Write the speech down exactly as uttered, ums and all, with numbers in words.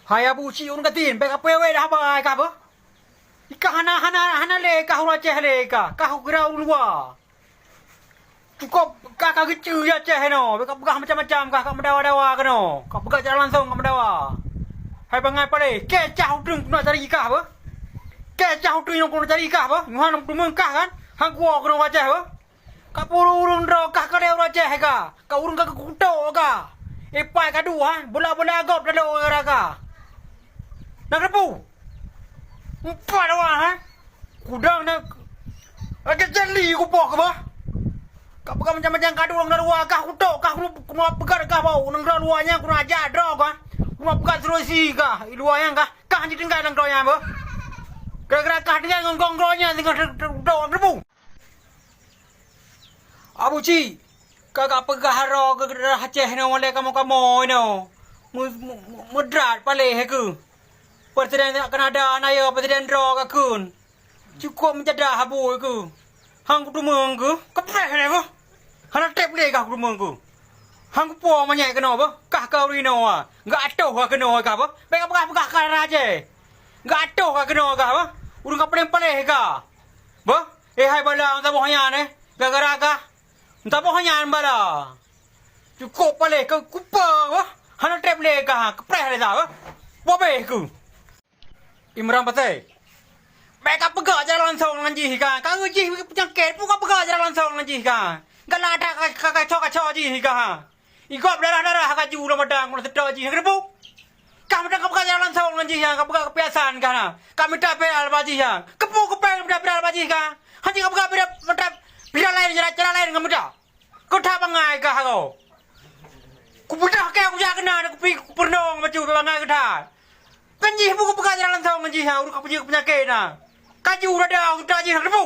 Hai Abu Cik ureuëng gasien, bék ka peuwéh dah haba kah beuh. Ikah hana, hana, hana lé kah ureuëng Aceh lé kah, kah kira ureuëng luwa. Cukôp kah ka geucue ya Aceh inoe, bék ka peugah macam-macam kah, ka meudawa-dawa keunoe, ka peugah cara langsong ka meudawa. Hai bangai palé, keu cah udeueng keuneuk cari kah beuh. Keu cah udeueng nyang keuneuk cari kah beuh, nyoe han teumeueng kah kan, han kuwoe keunoe Aceh beuh. Ka peue ureuëng droe kah ka lheueh ureuëng Aceh kah, ka ureuëng ka geukutok kah. Ipai ka dua, bola-bola gob lalu gara kah. Na keurepu. Empat awak ha. Kudang na. Lagée jali kupoh keu bah. Ka peugah macam-macam kadu ureuëng na luwa kah kutok kah kuno peugah kah bau ureuëng droe luwa nyan kuno aja droe kah. Kuno peugah solusi kah i luwa nyan kah. Kah jitinggai nanggroe nyan beuh. Gara-gara kah tinggai ngon gong droe nyan tinggai kutok keurepu. Abu Cik, ka ka peugah haroe keu daerah Aceh nyoe lé kamoe-kamoe nyoe. Meu-, meu-, meu-, meudrat paléh keu. Presiden Kanada na yo presiden droe ka kheun. Cukôp meujadah Abu keu. Han kuteumeueng keu, keupéh lé keu. Hana treb lé kah kuteumeueng keu. Han kupo manyét keunoe beuh, kah ka ureuëng inoe. Gak atoh ka keunoe kah beuh. Bék ka peugah-peugah ka daerah Aceh. Gak atoh ka keunoe kah beuh. Ureuëng ka paléng-paléh kah. Beuh, eh hai bala meusaboh nyan eh. Gara-gara kah. Meusaboh nyan bala. Cukôp paléh keu kupa wah. Hana treb lé kah, keupréh lé sa wah. Wabéh keu. Imran Pasai. Bék ka peugah cara langsong ngon jih kah. Ka jih peunyakét pun ka peugah cara langsong ngon jih kah. Galak that ka, ka, kaco-kaco jih kah. Igop darah-darah ka ju lam badan keuneuk seutôt jih keurepu. Kah meudan ka peugah cara langsong ngon jih nyan, ka peugah keupiasan kah na. Ka mita viral bak jih nyan. Keupeue keupeue ka mita viral bak jih kah. Hana ka peugah viral, mita viral laén, cara, cara laén ngon mita. Keu that bangai kah agoe. Kupeudah keu kujak keunan, kupi kupeureunoe bacut bangai keu that. Kan jih buku peugah jalan langsong ngon jih ha, ureuëng ka peujeuet peunyakét na. Kaju dada utak jih keurepu.